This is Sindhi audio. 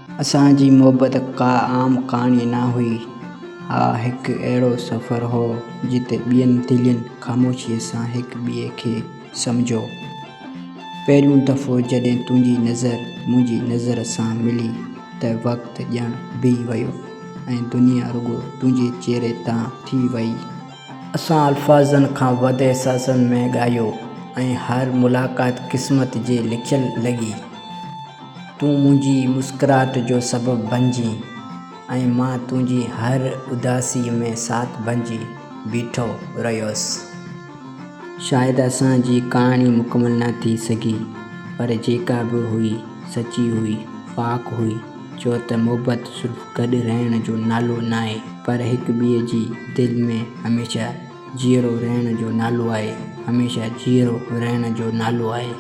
اسان جي محبت ڪا عام ڪهاڻي نه هئي. اها هڪ اهڙو سفر هو، جتي ٻين دلين خاموشيء سان هڪ ٻئي کي سمجهيو. پهريون دفعو جڏهن تنهنجي نظر منهنجي نظر سان ملي ته وقت ڄڻ بيهي ويو ۽ دنيا رڳو تنهنجي چهري تان ٿي وئي. اسان الفاظن کان وڌ احساسن ۾ ڳايو ۽ هر ملاقات قسمت جي لکيل لڳي. تون منهنجي مسڪراهٽ جو سبب بنجين ۽ مان تنهنجي هر اداسيء ۾ ساٿ بنجي بيٺو رهيس. شايد اسان جي ڪهاڻي مڪمل نه ٿي سگهي، پر جيڪا به هئي، سچي هئي، پاڪ هئي. ڇو ته محبت صرف گڏ رهڻ جو نالو ناهي، پر هڪ ٻئي جي دل ۾ هميشه جيئرو رهڻ جو نالو آهي، هميشه جيئرو رهڻ جو نالو آهي.